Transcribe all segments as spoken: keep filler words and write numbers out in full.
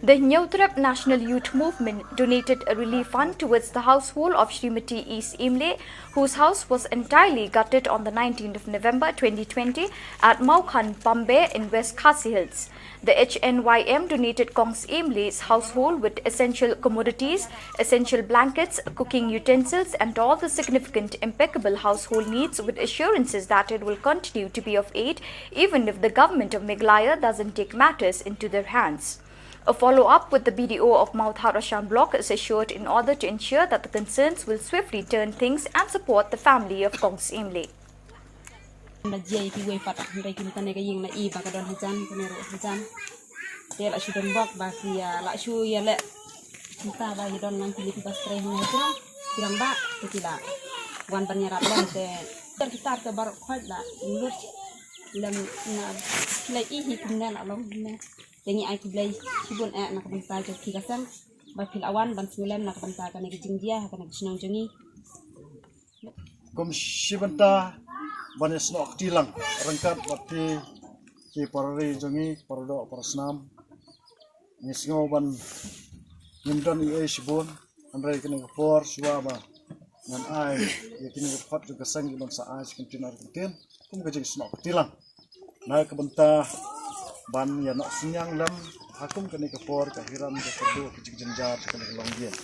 The Hynñiewtrep National Youth Movement donated a relief fund towards the household of Srimati E. Syiem Leh, whose house was entirely gutted on the nineteenth of November twenty twenty at Mawkhan Pambe in West Khasi Hills. The H N Y M donated Kong Syiem Leh's household with essential commodities, essential blankets, cooking utensils, and all the significant impeccable household needs, with assurances that it will continue to be of aid even if the government of Meghalaya doesn't take matters into their hands. A follow-up with the B D O of Mawthadraishan Block is assured in order to ensure that the concerns will swiftly turn things and support the family of Kong Syiem Leh. Na jai ki wei pat, hynrei ki mutane ka ïing na i ba ka don hajan, ka ne ruh hajan. Te la shu don bok ba ki, ah, la shu ïa leh. Nta ba ïa don lang ki lip ba spray hynrei ki rang, ki rang ba, te ki la wan ban ïarap lem te. Ter ki tar te baroh khoit la lut. Lem na ki la i hi kumne la long ne. Te ngi ai khublei shibun eh na ka bynta jong phi ka seng ba phi la wan ban sngewlem na ka bynta kane ka jingjia ha kane ka shnong jong ngi. Kum shi bynta ban ïasnoh kti lang ryngkat bad phi ki para ri jong ngi, para doh para snam. Ngi sngew ban ngim don ei ei shibun, hynrei kane ka por shuwa ba ngan ai ïa kine ki dkhot jong ka seng ki ban sa ai sha kyntien ar kyntien kum ka jingsnoh kti lang na ka bynta ban ïanoh synñiang lem ha kum kane ka por ka hiram ka kyrduh ka jingjynjar jong kane ka longdien.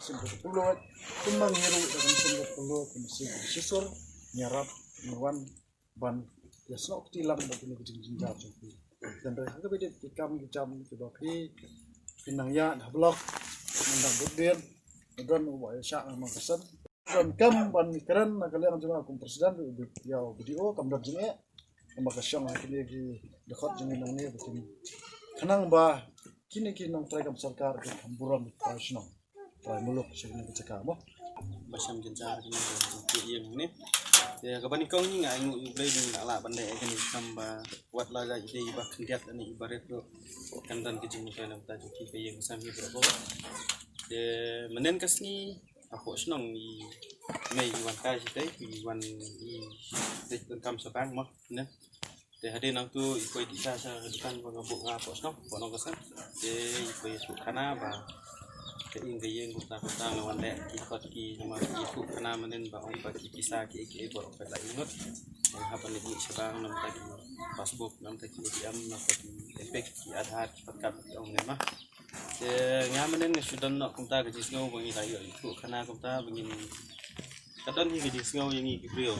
Shisha ka pulot, kumba ngi ruh da ka mynsiem ka pulot, ka mynsiem ka shisur, ngi ïarap, ngi wan ban ïasnoh kti lang bad kine ki jingjynjar jong phi. Hynrei ha kaba ïadei ki kam ki jam kiba phi, phi nang ïaid ha block, nang dang bud dien, don uba ïashah nang nongksen. Donkam ban kren na ka liang jong nga kum president, ïa u B D O kam don jingeh. Namar ka shong ha kine ki dkhot jong ngi nangne ba kin khnang ba kine ki nongtrei kam sorkar kin kham burom trai shnong, trai muluk sha kine ki jaka mo. Ba sham jynjar kine ki ïing ne. Te kaba nyngkong ngi nga ainguh ïa U Blei ba ngi la lah ban leh ïa kane ka kam ba wat la ka ïadei ba khyndiat ne i barit ruh kan don ka jingmyntoi na ka bynta jong ki ka ïing ka sem hi baroh. Te mynnin ka sngi hapoh shnong i mei i wan kai shatei, i wan i dei donkam sha bank mo ne. Te hadien nangtu i poi kisa sha dukan ba nga buh nga hapoh shnong, hapoh nong ka sem. Te i poi ïathuh khana ba ka ïing ka ïing kumta kumta nga wan leh ki kot ki namar i ïathuh khana mynnin ba ong ba ki pisa ki ei ki ei baroh peit la i ngut. Te haba leit mih sha bank namar ki passbook, namar ki A T M, namar ki EPIC, ki Aadhaar, ki patkam ki ong ne ma. Te nga mynnin nga shu don noh kumta ka jingsngew ba ngi la ïoh ïathuh khana kumta ba ngin, ka don hi ka jingsngew ïa ngi ki briew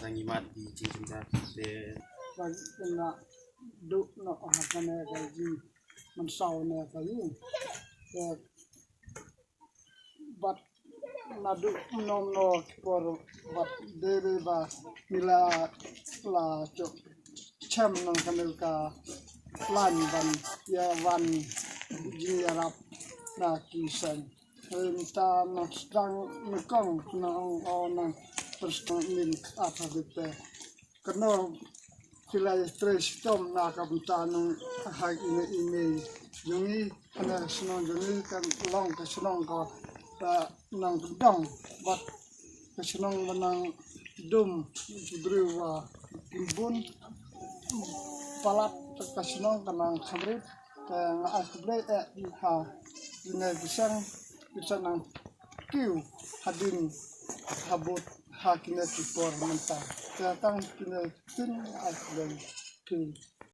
ba ngi mad ki jingjynjar te ba ngi na duh noh ha kane ka jingmynsaw ne ka ïing. Te bad naduh mynno mynno ki por bad dei dei ba ngi la, la jop chem nang kane ka lain ban ïa wan jingïarap na ki seng. Hynta na sdang nyngkong na ong o nang pyrshang nim kata dite. Kano ki la trei shitom na ka bynta nang ha ine ine jong ngi, kane shnong jong ngi kan long ka shnong ka, ka nang kyndong bad ka shnong ba nang dum ki briew ba kim bun palat, ka shnong ka nang kham rit. Te nga ai khublei eh ha kine ki seng, ki seng nang kiew hadien habud ha kine ki por mynta. Te tang kine ktien nga ai khublei. Ki